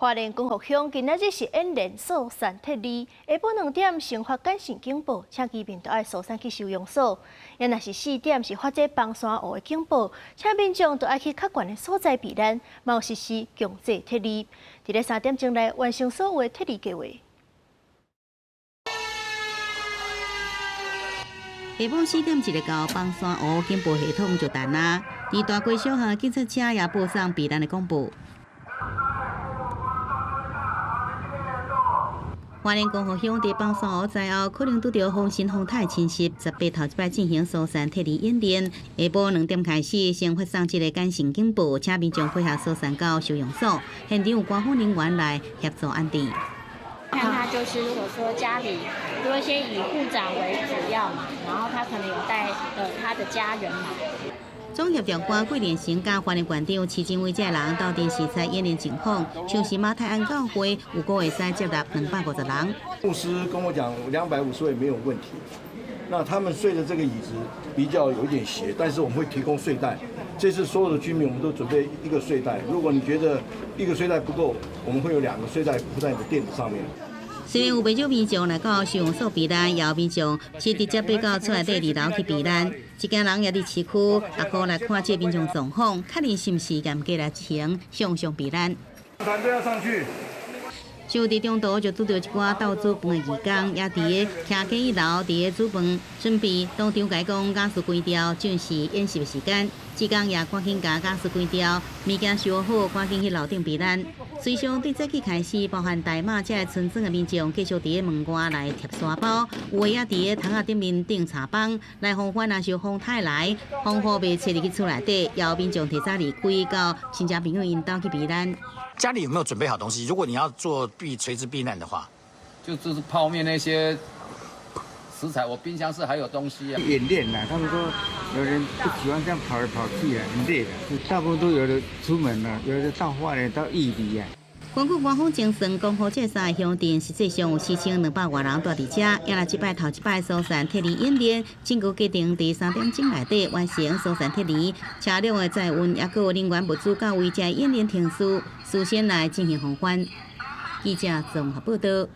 花蓮光復鄉今仔日是演練疏散撤離，下晡2點先發簡訊警報，請居民著愛疏散去收容所。也若是4點是發這枋山湖的警報，請民眾著愛去較懸的所在避難，嘛有實施強制撤離。佇咧3點鐘內完成所有的撤離計劃。下晡4點一个到，枋山湖警報系統就彈啦。佇大街小巷，警察車也播送避難的廣播。花蓮光復鄉佇枋山湖災後，可能拄著風神風颱侵襲，18頭一擺進行疏散撤離演練。下晡2點開始，先發送這个簡訊警報，請民眾配合疏散到收容所。現場有官方人員來協助安置。看他就是，如果說家裡如果先以戶長為主要嘛，然後他可能有帶他的家人嘛。總協調官桂連成佮花蓮縣長徐正偉這人鬥陣視察演練情況，像是馬太鞍教會有個會使接納250人。牧師跟我講，250位沒有問題。那他們睡的這個椅子比較有點斜，但是我們會提供睡袋。這次所有的居民我們都準備一個睡袋。如果你覺得一個睡袋不夠，我們會有兩個睡袋鋪在你的墊子上面。雖然有袂少民眾來到收容所避難，也有民眾是直接爬到厝內底二樓去避難。一家人也佇市區，逐戶來看這民眾狀況，確認是毋是嚴格來執行向上避難。團隊要上去。就佇中途就拄著一寡鬥煮飯的義工，也佇个徛家一樓佇个煮飯，準備當場共伊講瓦斯關掉，正是演習的時間。志工也趕緊共瓦斯關掉，物件收好，趕緊去樓頂避難。隨上對早起開始，包含大馬這个村莊的民眾，繼續佇个門外來貼沙包，有的也佇个窗仔頂面釘柴枋，來防範若是風颱來，風雨袂吹入去厝內底，也有民眾提早離開到親戚朋友𪜶兜去避難。家裡有沒有準備好東西？如果你要做避垂直避難的話，就是泡麵那些食材，我冰箱是還有東西啊。演練啦，他們說有人不喜歡這樣跑來跑去啊，很累的。大部分都有的出門了，有的到花蓮到玉里啊。根據官方精算，光復這三个鄉鎮實際上有4200外人蹛佇遮，也來這擺頭一擺疏散撤離演練，整個過程佇3點鐘內底完成疏散撤離，車輛的載運抑閣有人員物資到位，這演練程序事先來進行防範。記者綜合報道。